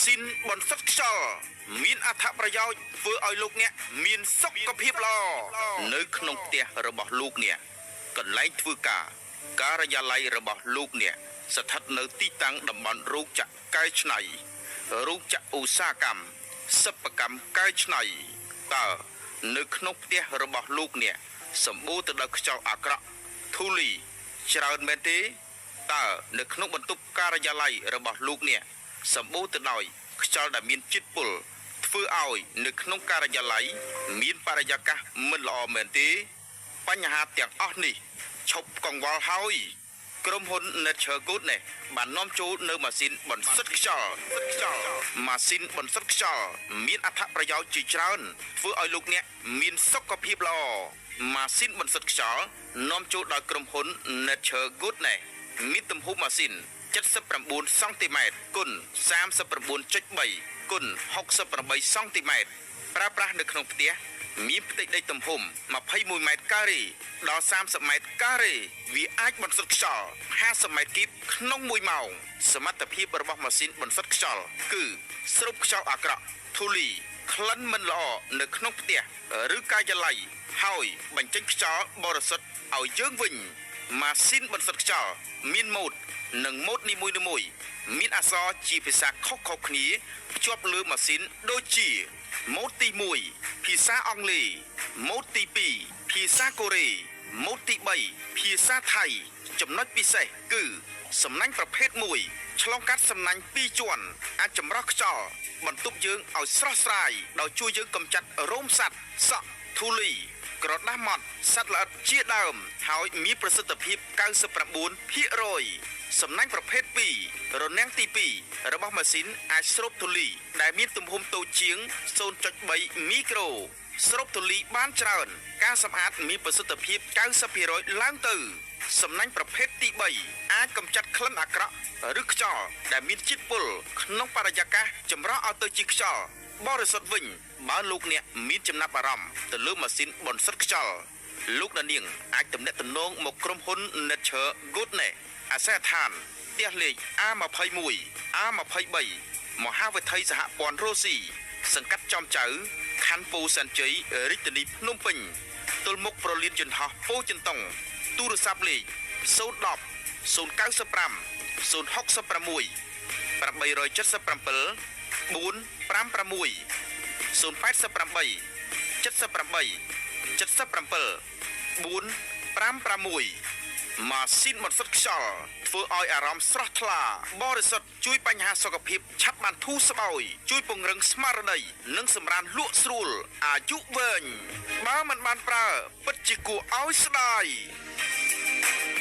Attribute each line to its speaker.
Speaker 1: ស៊ីនបន្សុទ្ធខ្យល់មានអត្ថប្រយោជន៍ធ្វើឲ្យលោកអ្នកមានសុខភាពល្អនៅក្នុងផ្ទះរបស់លោកអ្នកកន្លែងធ្វើការការិយាល័យរបស់លោកអ្នកស្ថិតនៅទីតាំងតំបន់រោងចក្រកែច្នៃរោងចក្រឧស្សាហកម្មសិប្បកម្មកែច្នៃតើនៅក្នុងផ្ទះរបស់លោកអ្នកសម្បូរទៅដោយខ្យល់អាក្រក់ធូលីច្រើនមែនទេ តើនៅក្នុងបន្ទប់ការិយាល័យរបស់លោកអ្នកសម្បូរទៅដោយខ្យល់ដែលមានជាតិពុលធ្វើឲ្យនៅក្នុងការិយាល័យមានបរិយាកាសមិនល្អមែនទេ បញ្ហាទាំងអស់នេះឈប់កង្វល់ហើយក្រុមហ៊ុន Nature Good នេះបាននាំចូលនៅម៉ាស៊ីនបន្សុទ្ធខ្យល់ម៉ាស៊ីនបន្សុទ្ធខ្យល់មានអត្ថប្រយោជន៍ជាច្រើនធ្វើឲ្យលោកអ្នកមានសុខភាពល្អម៉ាស៊ីនបន្សុទ្ធខ្យល់នាំចូលដោយក្រុមហ៊ុន Nature Good នេះមានទំហំម៉ាស៊ីន79សង់ទីម៉ែត្រគុណ39.3គុណ68សង់ទីម៉ែត្រប្រើប្រាស់នៅក្នុងផ្ទះ មានផ្ទៃដីទំហំ21ម៉ែត្រការ៉េដល់30ម៉ែត្រការ៉េវាអាចបន្សុទ្ធខ្យល់50ម៉ែត្រគីបក្នុង1ម៉ោងសមត្ថភាពរបស់ម៉ាស៊ីនបន្សុទ្ធខ្យល់គឺស្រូបខ្យល់អាក្រក់ធូលីក្លិនមិនល្អនៅក្នុងផ្ទះឬការិយាល័យហើយបញ្ចេញខ្យល់បរិសុទ្ធឲ្យយើងវិញម៉ាស៊ីនបន្សុទ្ធខ្យល់មានម៉ូដនិងម៉ូដនីមួយៗមានអក្សរជាភាសាខុសៗគ្នាភ្ជាប់លើម៉ាស៊ីនដូចជា ម៉ូដទី1ភាសាអង់គ្លេសម៉ូដទី2ភាសាកូរ៉េម៉ូដទី3ភាសាថៃចំណុចពិសេសគឺសំណាញ់ប្រភេទមួយឆ្លងកាត់សំណាញ់ពីរជាន់អាចចម្រោះខ្យល់បន្ទប់យើងឲ្យស្រស់ស្រាយដោយជួយយើងកម្ចាត់រោមសត្វសក់ធូលីក្រដាស់ម៉ត់សត្វល្អិតជាដើមហើយមានប្រសិទ្ធភាព99%សំណាញ់ប្រភេទ2រនាំងទី2របស់ម៉ាស៊ីនអាចស្រូបធូលីដែលមានទំហំតូចជាង0.3មីក្រូស្រូបធូលីបានច្រើន ការសម្អាតមានប្រសិទ្ធភាព90%ឡើងទៅ សំណាញ់ប្រភេទទី3អាចកម្ចាត់ក្លិនអាក្រក់ឬខ្យល់ដែលមានជាតិពុលក្នុងបរិយាកាសចម្រោះឲ្យទៅជាខ្យល់បរិសុទ្ធវិញបើលោកអ្នកមានចំណាប់អារម្មណ៍ទៅលើម៉ាស៊ីនបន្សុទ្ធខ្យល់លោកអ្នកនាងអាចទំនាក់ទំនងមកក្រុមហ៊ុន Nature Goodness អាសយដ្ឋានផ្ទះលេខ A21 A23 មហាវិថីសហព័ន្ធរុស្ស៊ីសង្កាត់ចំចៅខណ្ឌពោធិ៍សែនជ័យរាជធានីភ្នំពេញទល់មុខប្រលានយន្តហោះពោធិ៍ចិនតុងទូរស័ព្ទលេខ010 095 066 877 456 088 78 77 456ម៉ាស៊ីនបន្សុទ្ធខ្យល់ធ្វើឲ្យអារម្មណ៍ស្រស់ថ្លាបរិសុទ្ធជួយបញ្ហាសុខភាពឆាប់បានធូរស្បើយជួយពង្រឹងស្មារតីនិងសម្រានលក់ស្រួលអាយុវែងបើមិនបានប្រើពិតជាគួរឲ្យស្ដាយ។